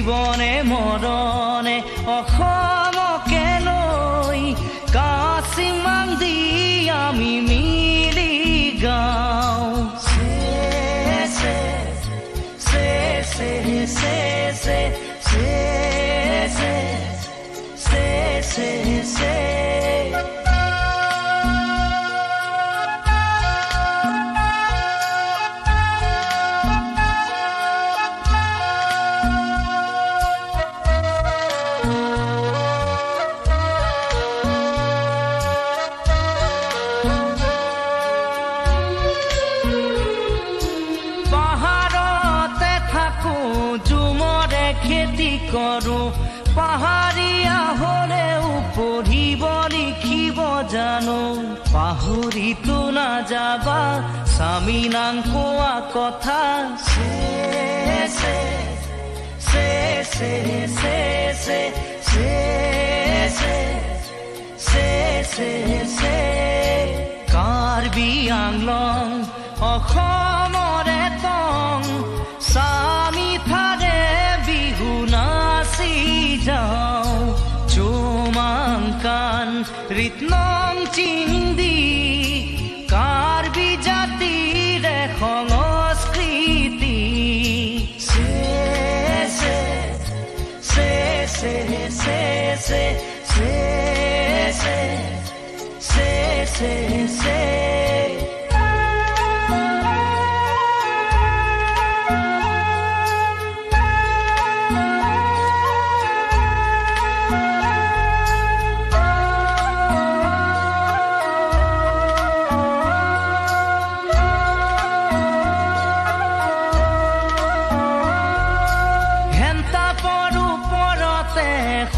জীৱনে মৰণে অসমকে লৈ কাচিমাং দি আমি মিলি গাওঁ। চে চে চে চে চে চে চে চে চে চে চে। খেতি কৰো পাহাৰীয়া হলেও পঢ়িব লিখিব জানো, পাহৰিতো নাযাবা স্বামী নাং কোৱা কথা। চে চে চে চে চে চে চে চে চে চে চে। কাৰ্বি আংলং অসমৰে টং, স্বামী থাৰে বিহু নাচি যাওঁ। চুমাংকান ৰিতনং চিংদি কাৰ্বি জাতিৰে সংস্কৃতি। চে চে চে চে চে চে চে চে চে চে চে।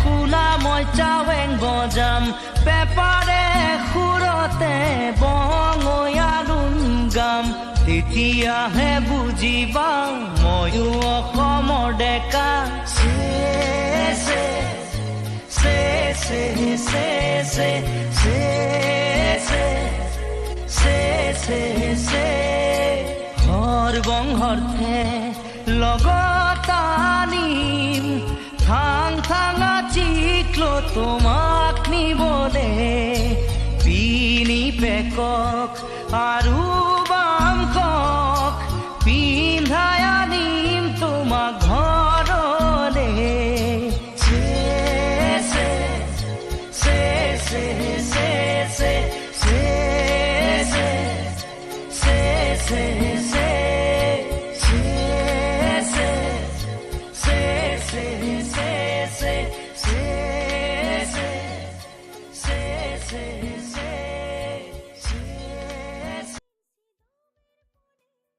শুনা মই চাৱেং বজাম, পেপাৰে সুৰতে বঙয়ালুন গাম, তেতিয়াহে বুজিবা ময়ো অসমৰ ডেকা। চে চে চে চে চে চে চে চে চে চে চে। হৰ বংহৰ্থে লগত আনিম, থাং থাঙা চিকলো তোমাক নিবলে, পিনি পেকক আৰু